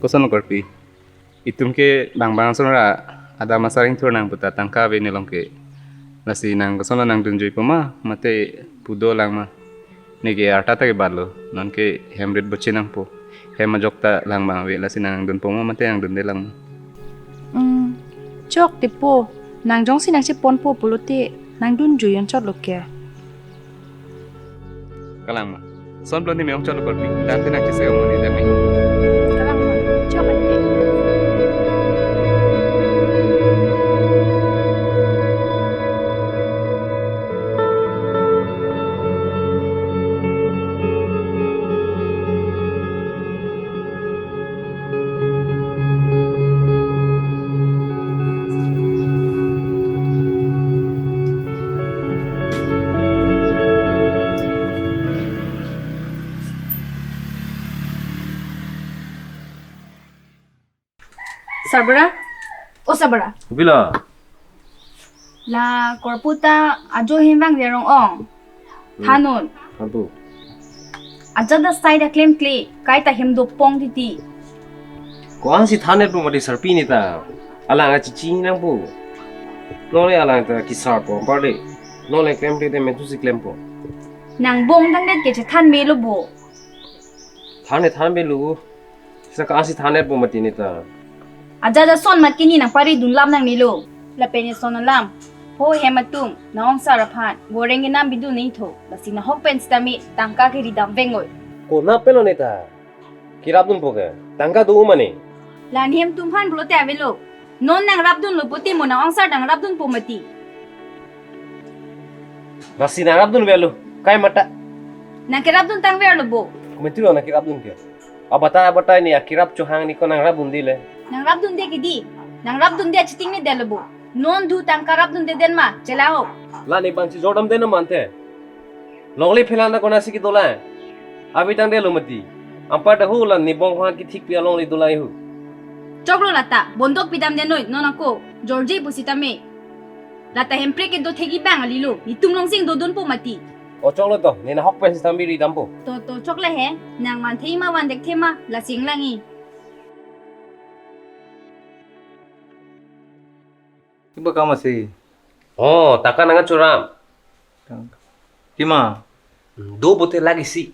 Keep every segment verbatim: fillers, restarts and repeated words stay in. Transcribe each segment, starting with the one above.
Koson lo korpi? Itum ke bang bang ason ra adam asar ingthur nang puta tangka ave ne long ke. Lasi nang koson lo nangdunjui po ma, mate pu dolang ma? Neke arta ta kebat lo, non ke hem rit boche nangpo. Hem ajok ta lang bang ave, lasi nang nangdunpo ma, mate nangdunde lang ma? Hmm, chok te po, nang jongsi nangcheponpo pulote nangdunjui anchot lo ke. Kalang ma? Son plon ni me-ong chot lo korpi, dan te nangchese ong mani dam me. Kalang ma? Chok ante. Sarbura? O Sarbura. Kopi lo? La korpu ta ajo hem vang rong ong. Hmm. Than non. Thanpo. Ajat asai ta klemkle, kaita hem dopong titi. Ko-ansi than-etpo mati sarpi neta. Alang achichi nangpo. Non le alang ta kesarpo, anparle non le klemkle te metu si klempo. Nang bong tangdet ke chethan melo bo. Than-et than melo. Seta ko-ansi than-etpo mati neta. Ajat ason mat ke ne nangparidun lam nangnelo. Lapen eson alam, ho hem atum, nang-ongsar aphan goreng kenam bidun nangtho. Lasi nahok pen sitame tangka keri dam veng oi. Konat pen lo neta kerapdunpo ke? Tangka do mane? La ne hem atum aphan pulote avelo. Non nangrapdunlo pute mo nang-ongsar nangrapdunpo mati? Lasi nangrapdun verlo, kai mata. Nang kerapdun tang verlo bo. Komantu lo nang kerapdun ke? Abatai abatai ne akerap chohang ne ko nangrapdunde le. Nangrapdunde ke di. Nangrapdunde achiting ne detlo bo. Non thu tangka rapdunde den ma, chelao. La ne bang chijor damde na mante. Longle phelang ta konatsi kedolang? Ave tangdetlo mati. Anpar ta ho la ne bong aphan kethik pi alongle dolang hu. Choklo lata, bondok pidamde noi, non ako jorje pusitame. Lata hemprek kedo thegi bang alilo, netum longsing dodunpo mati. O choklo to, ne nahok pen sitame ridampo. To, to, choklo he, nang manthe ma van dekthe ma, la sing lang-i. Iba kam ase. Oh, tangka nangkachoram. Tangka. Kima? Hmm, do pute lakh isi.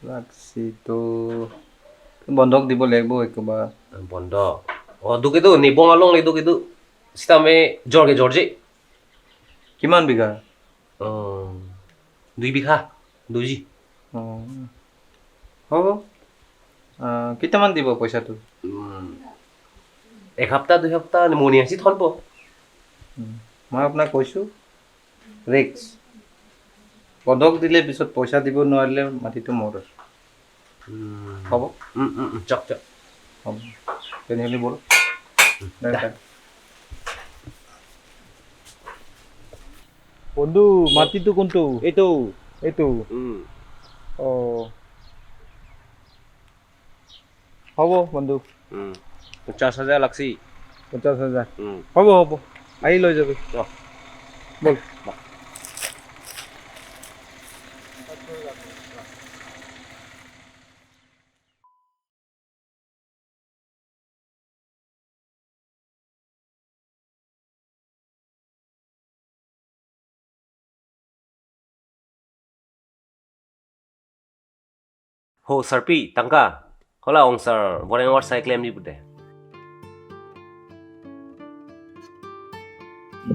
Lakh isi to bondok dibo lek bo ekoba. Bondok. Oh, do kedo, ne bong alongle do kedo. Sitame jor ke jorje. Kiman bigha? Oh, dui bigha, doji. Oh. Hobo. Ah, kitaman dibo poisa tu? Hmm. Ek hapta, dui hapta, ne moni asi thonpo. Hmm. Moi apnak koisu, risk. Bondok dile pisot poisa dibo noarile mati tu mor. Hmm. Hobo? Hmm, hmm, hmm, chok, chok. Hobo. Tenheli bol. Hmm, dah, dah, dah. Bondhu, mati tu kuntu? Itu. Itu. Hmm. Oh. Hobo, bondhu. Hmm. পঞ্চাশ হাজাৰ লাগছি। পঞ্চাশ হাজাৰ? Hmm. Hobo, hobo. Ahi loi jabi. Yo. Bol. Bah. Ho, sarpi, tangka. Hala ongsar, boreng awar sai klem di pute.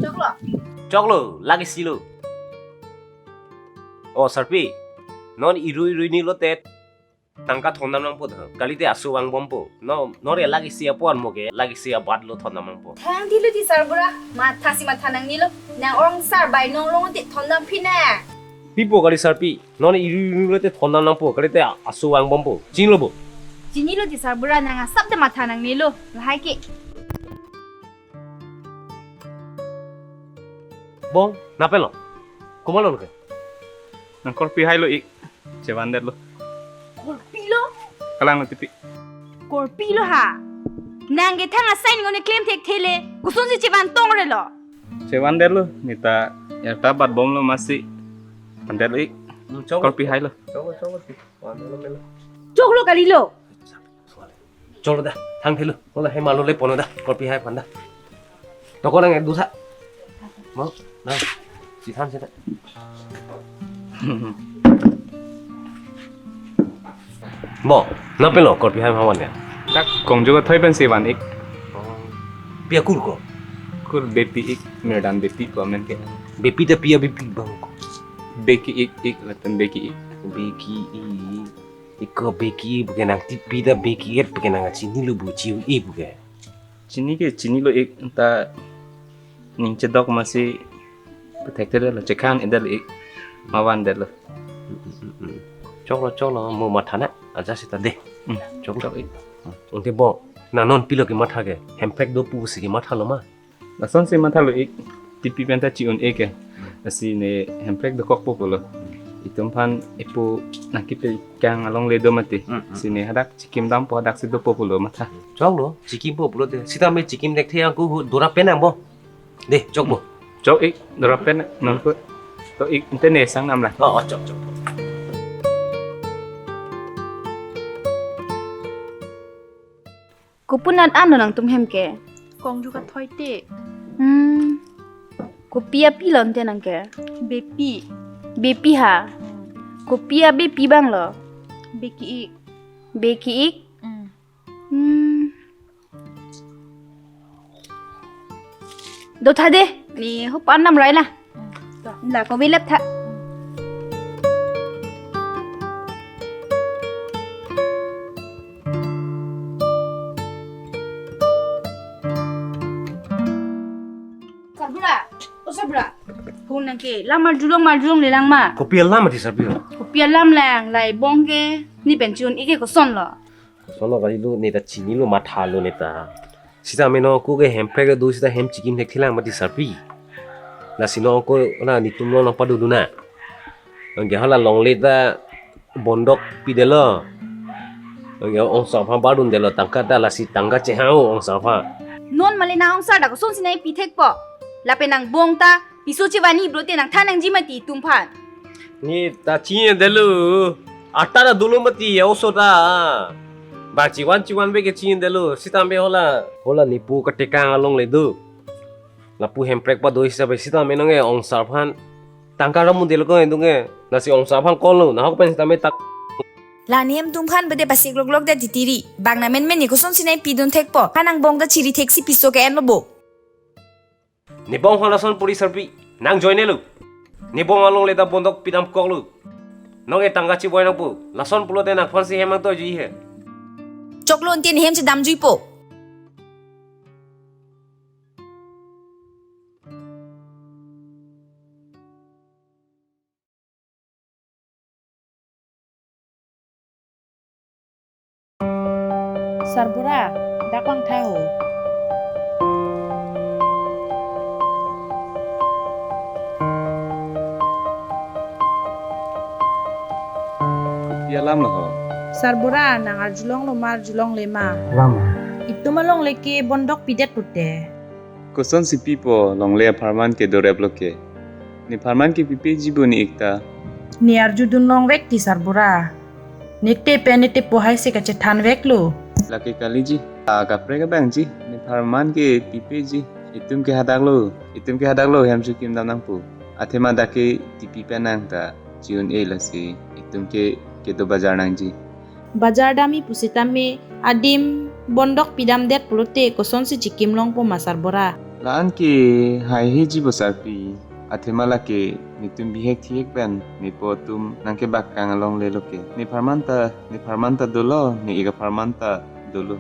Choklo. Choklo, lakh isi lo. O, sarpi, non iru iru ni lote tangka thondam nangpo tho. Kalite aso vangbompo. No, nor ya lakh isi apor mo ke, lakh isi abat lo thondam nangpo. Thang dilo di sarbura, matha si matha nangnelo. Nang ongsar bai nong long te thondam phi na. Pipo kali sarpi. Non iru iru lote thondam nangpo. Kalite aso vangbompo. Chinilo bo. Chinilo di sarbura nang asap te matha nangnelo. Lahai ke. Bong, napelo. Komatlo ke? Nang korpi hai lo ik. Chevan det lo. Korpi lo? Kalang lo tipi. Korpi lo ha. Nang ke thang asai ningo ne klem thekthele. Kosonsi chevan tong relo. Chevan detlo, neta yarta bat bomlo masi. Van detlo ik. Hmm, chok. Korpi hailo. Chok, chok. Van detlo, melo. Choklo kalilo. Choklo da, thang thelo. Hola, he malo le pono da. Korpi hai phan da. Toko nang ek dusa. Mo, na. Si than si da. Mo, na pelo korpi hai ma van ya. Dak kongjo kathoi pensi van ik. Pi akur ko? Kur Bepi ik, Mirdan Bepi ko amen ke. Bepi ta pi a Bepi bang ko. Beki ik, ik latan Beki ik. Beki ik. Iko Beki ik puke nang tipi ta Beki et puke nang chinilo bu chi-un-e puke. Chini ke chinilo ik ta ning chedok masi pethekthelo chekan edetlo ik ma van detlo. Choklo, choklo, mo matha na aja sita de. Hmm. Choklo. Chok ik. Ante bo na non pilo kematha ke, hemprek do pusi kemathalo ma? Lasonsi mathalo ik, tipi penta chi-un-e ke. Lasi ne hemprek dokokpo pulo. Itum aphan epo nangkepekang alongle do mati. Hmm, hmm. Lasi ne hadak chikim dampo, hadaksi dopo pulo matha. Choklo, chikimpo pulote. Sitame chikim thekthe angku hu dora pen ang bo. De, chokpo. Chok ik, dora pen nangku. To ik, ante ne sang nam la. Oh, oh, chok, chok. Kopi an an lo nangtum hem ke? Kongju kathoi te. Hmm. Kopi apilo ante nang ke? Bepi. Bepi ha. Kopi a Bepi bang lo? Beki ik. Beki ik? Hmm. Hmm. Do tha de, ne ho pan nam rai la. La ko velap tha. Sarbura, o Sarbura. Hung nang ke, lam arjulong marjulong le lang ma. Kopi alam ati Sarbura? Kopi alam lang, lai bong ke, ne pen chi-un-e ke koson lo. Koson lo kali lo, neta chinilo mathalo neta. Sitame nangko ke hemprek do sita hem chikim thekthelang mati Sarpi. Lasi nangko na netum lo nangpado dun na. Anke hala longle ta bondok pidetlo. Anke ongsar aphan pardun detlo tangka ta lasi tangka chehang ongsar aphan. Non male nang ongsar dak kosonsi nangpi thekpo. Lapen nang bong ta piso chevan-i pulote nang than nangji mati netum aphan. Neta chinine detlo. Ata ta dolo mati ya oso ta. Ba chevan chevanve ke chinine detlo. Sitame hala, hala nepo katekang alongle do. Lapu hemprek pado hisabe sitame nonke ongsar aphan tangka ram un detlo ko endunge. Lasi ongsar aphan call lo. Nahok pen sitame tak. La netum aphan bede pasik loklok det titiri. Bang na menmen ne kosonsi nangpidun thekpo. Ha nang bong ta chiri theksi piso ke-enlo bo. Ne bong halason puri Sarpi, nang join-e lo. Ne bong alongle ta bondok pidam koklo. Nonke tangka chiboi nangpo. Lason pulote nangphansi hem nangtoiji he. Choklo ante ne hem chedamjuipo. Sarbura, dak vangtha ho. Kopi alam lo ho? Sarbura, nang arjulonglo ma arjulongle ma? Alam. Itum alongle ke bondok pidet pute. Kosonsi pipo longle apharman ke dorep lo ke. Ne pharman ke pipeji bo ne ik ta. Ne arjudun longvek ti Sarbura. Nete pen nete pohai si kachethanveklo. Lake kaliji. A kaprek abangji. Ne pharman ke pipeji. Itum ke hadak lo. Itum ke hadak lo hem chikim dam nangpo. Athema dak ke tipi pen nang ta. Chi-un-e lasi. Itum ke kedo bajar nangji. Bajar dam-i pusitame adim bondok pidamdet pulote kosonsi chikim longpo ma Sarbura? La-an ke haiheji bo Sarpi, athema lake netum bihek thihek pen nepo atum nangkebak kang alongle lo ke. Ne pharman ta, ne pharman ta dolo, ne ik apharman ta dolo.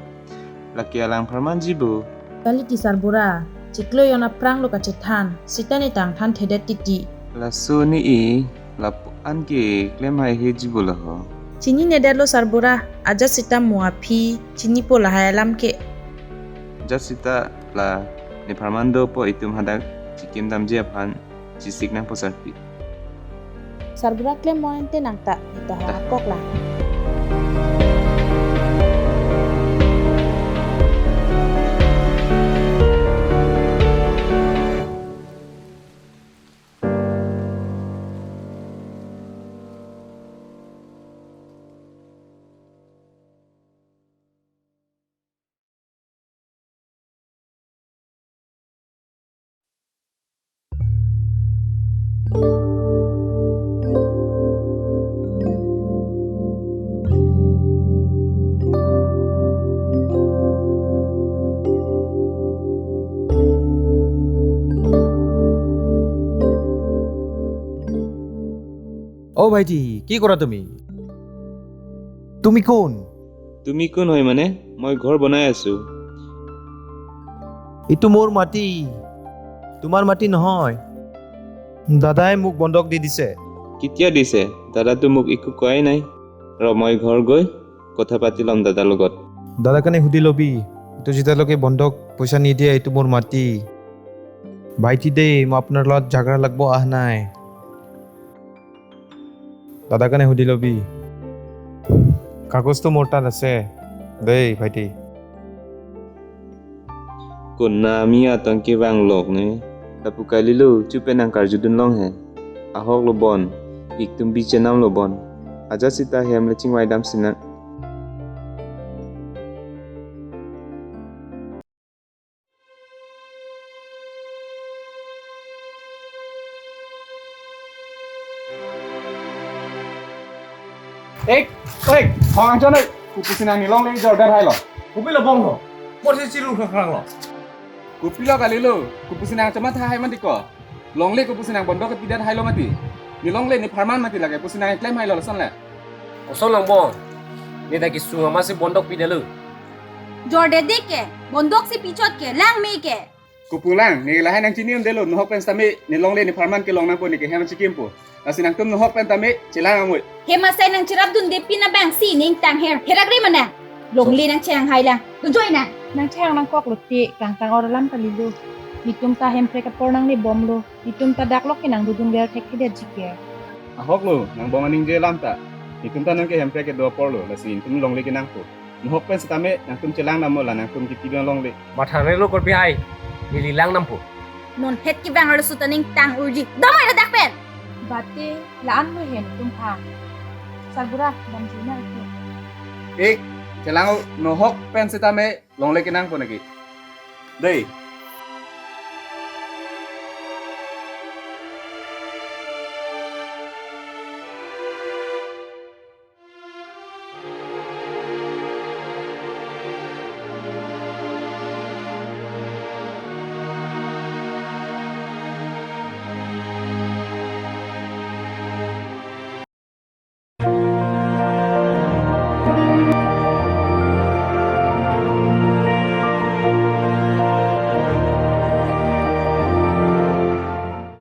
Lake alang pharmanji bo. Kali ti Sarbura, chiklo jon aphrang lo kachethan, sita ne tang thanthedet titi. Laso ne e, lapu-an ke klem haiheji bo lo ho. Chinine detlo Sarbura, ajat sita mo aphi, chinipo lahai alam ke. Ajat sita la, ne pharman dopo itum hadak chikim damji aphan, chisik nangpo Sarpi. Sarbura klem mo ante nang ta, ita ha Da. Akok la. অ ভাইটি, কি কৰা তুমি? তুমি কোন? তুমি কোন হয় মানে? মই ঘৰ বনাই আছো। এইটো মোৰ মাটি, তোমাৰ মাটি নহয়। দাদাই মোক বন্ধক দি দিছে। কেতিয়া দিছে? দাদাতো মোক একো কোৱাই নাই। ৰ, মই ঘৰ গৈ কথা পাতি ল'ম দাদাৰ লগত। দাদাক এনে সুধি লবি, এইটো যেতিয়ালৈকে বন্ধক পইচা নিদিয়ে, এইটো মোৰ মাটি। ভাইটি দেই, মই আপোনাৰ লগত ঝগড়া লাগব আহা নাই। দাদাক এনে সুধি লবি। কাগজটো মোৰ তাত আছে দেই, ভাইটি। Konat mi atong kevang lok ne. Lapu kalilo, chupe nang karjudun long he. Ahok lo bon, ik tum bi chenam lo bon. Ajat sita hem le chingvai dam sinang. Ek, ek, hong angchon ek, kopusi nang ne longle jordet hailo. Kopi lo bong ho, mor si chilu khang khang lo. Kopi lo kalilo, kopusi nang choma tha hai mati ko. Longle kopusi nang bondok kepidet hailo mati. Ne longle ne pharman mati lake, pusi nang klem hailo lason le. Koson lang bong, ne ta kisung amatsi bondok pidetlo. Jordet ke, bondok si pichot ke, lang me ke. Kopu lang, ne lahai nang chini un detlo, nohok pen sitame, ne longle ne pharman kelong nangpo, ne ke hem chikimpo. Lasi nangtum nohok pen tame, chelang amoi. Hem asai nang cherapdunde pin abang si ning tang her, herak re mana? Longle nang chehang hai lang, tu joy na. Nang chehang nangkok lo te, kangtang or alam kalilo. Netum ta Hemprek apor nangle bomlo. Netum ta dak lok kenang dodun vel thekthedet ji ke. Ahok lo, nang bong aningje alam ta. Netum ta nang ke Hemprek kedo apor lo, lasi netum longle kenangpo. Nohok pen sitame, nangtum chelang dammo la nangtum kipidun longle. Matha relo korpi hai, neli lang dampo. Non het kevang arlo sut aning tang urji. Damai na dak pen. Bate, la-an lo hen tum ha. Sarbura, damji na ito. Ek, chelang o, nohok pen sitame, longle kenangpo naki. Dei.